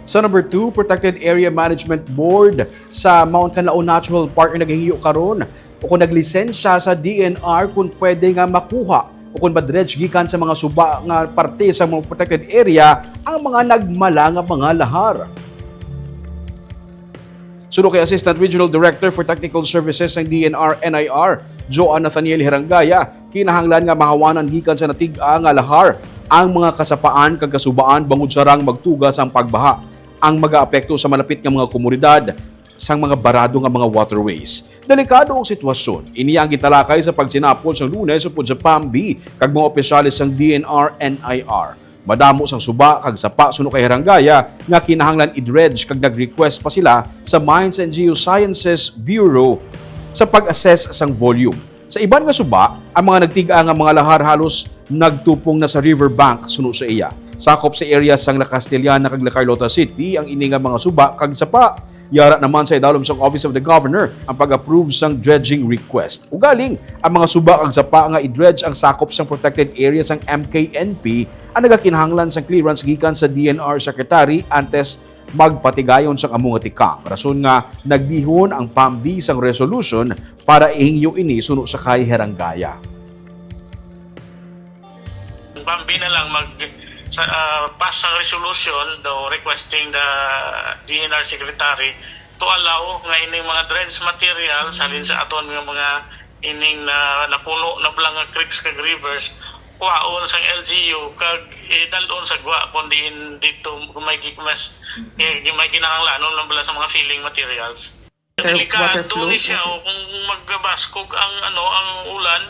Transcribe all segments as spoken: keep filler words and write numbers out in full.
Sa number two, Protected Area Management Board sa Mount Kanlaon Natural Park ang nagahiyo karon o kung naglisensya sa D N R kung pwede nga makuha o kung madredge gikan sa mga suba nga parte sa mga protected area ang mga nagmala nga mga lahar. Suno kay Assistant Regional Director for Technical Services ng D N R N I R, Joan Nathaniel Herangaya, kinahanglan nga mahawanan gikan sa natig-a nga lahar ang mga kasapaan kag kasubaan bangod sa rang magtuga sang pagbaha ang magaapekto sa malapit nga mga komunidad sang mga barado nga mga waterways. Delikado ang sitwasyon. Ini ang gitalakay sa pagsinapol sang Lunes upod sa PAMB kag mga opisyales sang D N R N I R. Madamo sang suba kag sapa suno kay Herangaya nga kinahanglan i-dredge kag nag-request pa sila sa Mines and Geosciences Bureau sa pag-assess sang volume. Sa iban nga suba, ang mga nagtig-a nga mga lahar halos nagtupong na sa river bank suno sa iya. Sakop sa area sang La Castellana kag La Carlota City ang ini nga mga suba kag sapa. Yara naman sa idalom sang Office of the Governor ang pag-approve sang dredging request. Ugaling, ang mga suba kag sapa nga i-dredge ang sakop sang protected area sang M K N P ang nagakinahanglan sang clearance gikan sa D N R Secretary antes magpatigayon sang amo nga tikang. Rason nga nagdihon ang PAMB sang resolution para ihingyo ini suno sa kay Herangaya. Bambi na lang mag sa ah, pass ang resolution daw requesting the D N R secretary to allow nga ining mga dredge material salin sa aton nga mga ining na napuno na bala nga creeks kag rivers kuhaon sang L G U kag idalon sa gwa kon diin dito may gi- mas eh, may kinahanglanon lang bala sa mga filling materials. Water, water Delikado flow. ni siya o kung magbaskog ang ano ang ulan,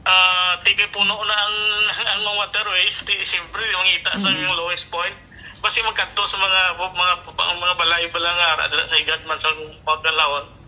ah, tiga puno na ang ang mga waterways, ti siyempre mangita sa yung lowest point. Basi magkadto sa mga mga mga balay-balay nga ara dira sa higad man sa Pagkalaon.